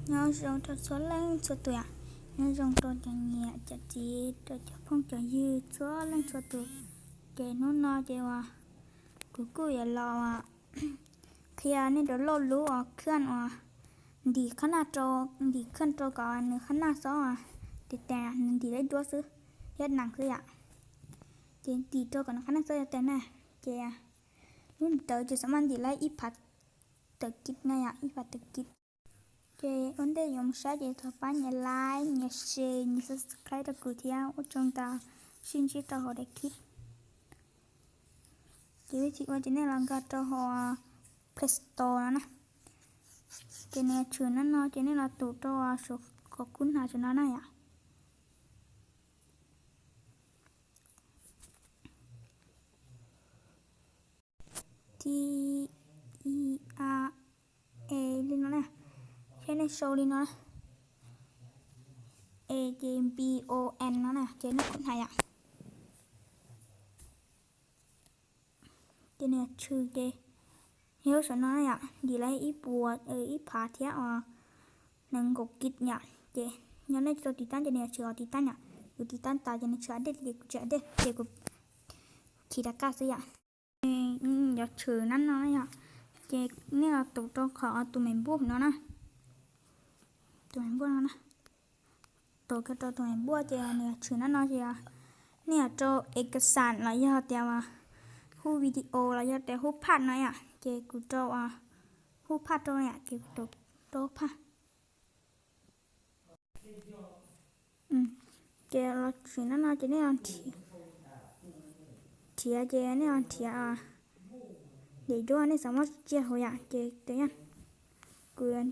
Nyob zoo rau txhua leej txhua tus yom. Nyob zoo rau cov niam cov txiv, rau cov phooj cov ywg txhua leej txhua tus. Ces hnub no ces uas kuv kuj yuav los qhia nej rau loj lub uas khaj uas ntim qhab naj rau, ntim khaj rau kom nws qhab naj xob uas tes tes, nws ntim lawm duab xwb thiab nees xwb yom. Ces ntim rau kom nws qhab naj xob tes na. Ces lub ntawd ces xav mas ntim lawm ib phav tawm kis na yom, ib phav tawm kis. Ces ua ntej yuav mus saib ces thov pab nias like, nias share, nias subscribe rau kuv thiab. Ua tsaug ntau, sib ntsib rau hauv daim clip. Ces vib thim ua ces nej los nkag rau hauv Play Store no na. Ces nws tshwm nab no ces nej los tus rau saum qhov kub hnav saum no na yom. T E A A li no na, thiab nej sau li no, A ces B O N no na, ces nej kuj hnav yom. Ces nws tshwm ces yog saum no yom, ntim lawm ib puas, ib phav thiab os, nees nkaum kis yom. Ces yog nej tsis tau tiv tab ces nws yuav tshwm os tiv tab yom, yus tiv tab tas ces nws tshwm a dej ces kuv tsis a dej ces kuv khi rov qab xwb yom. Yuav tshwm nab no yom, ces nej los tus rau qhov tus me npub no na, tus me npub no na. Tus kawg rau tus me npub ces nws yuav tshwm nab no ces nej yuav rau ekasan los yog tias hub video los yog tias hub phaj no yom, ces kuv rau hub phaj rau yom, ces kuv tus rau hub phaj. Ces los tshwm nab no ces nej los nrhiav ces nej los nrhiav daim duab nej xav muab tso tseg hauv yom, ces tus yog kuv daim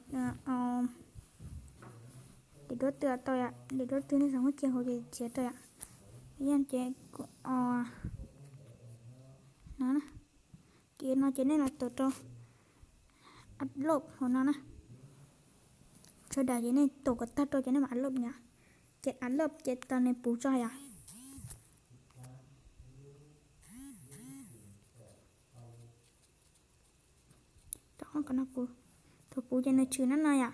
duab twg tau yom, daim duab twg nej xav muab tseg hauv ces txiav rau yom. Yog ces kuv no, ces no ces nej los tus rau upload hauv no na. Sawv daws ces nej tus kom tag rau ces nej mam upload yom. Ces upload ces tau nws puv tso yom. Thaum puv ces nws tshwm nab no yom.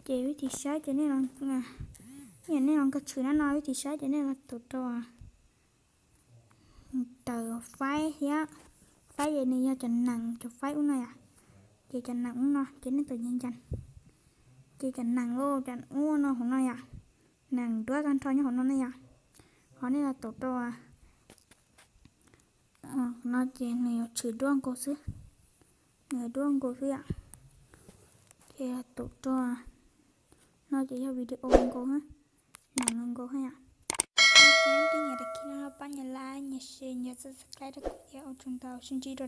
Ces vib thim saib ces nej los, nej los nkag tshwm nab no, vib thim saib ces nej los tus rau tawm faib thiab, faib ces nws yog cov nees cov faib ub no yom. Ces cov nees ub no ces nej tus yeej cas, ces cov nees lauj, cov ub no hauv no yom, nees duab tag nrho nyob hauv no ne yom. Ho nej los tus rau no ces nws yuav tshwm duab nkaus xwb, nws duab nkaus xwb yom. Ces tus rau no ces yog video nkaus, nees nkaus yom. Pab nias like, nias share, nias subscribe rau kuv thiab, ua tsaug ntau, sib ntsib rau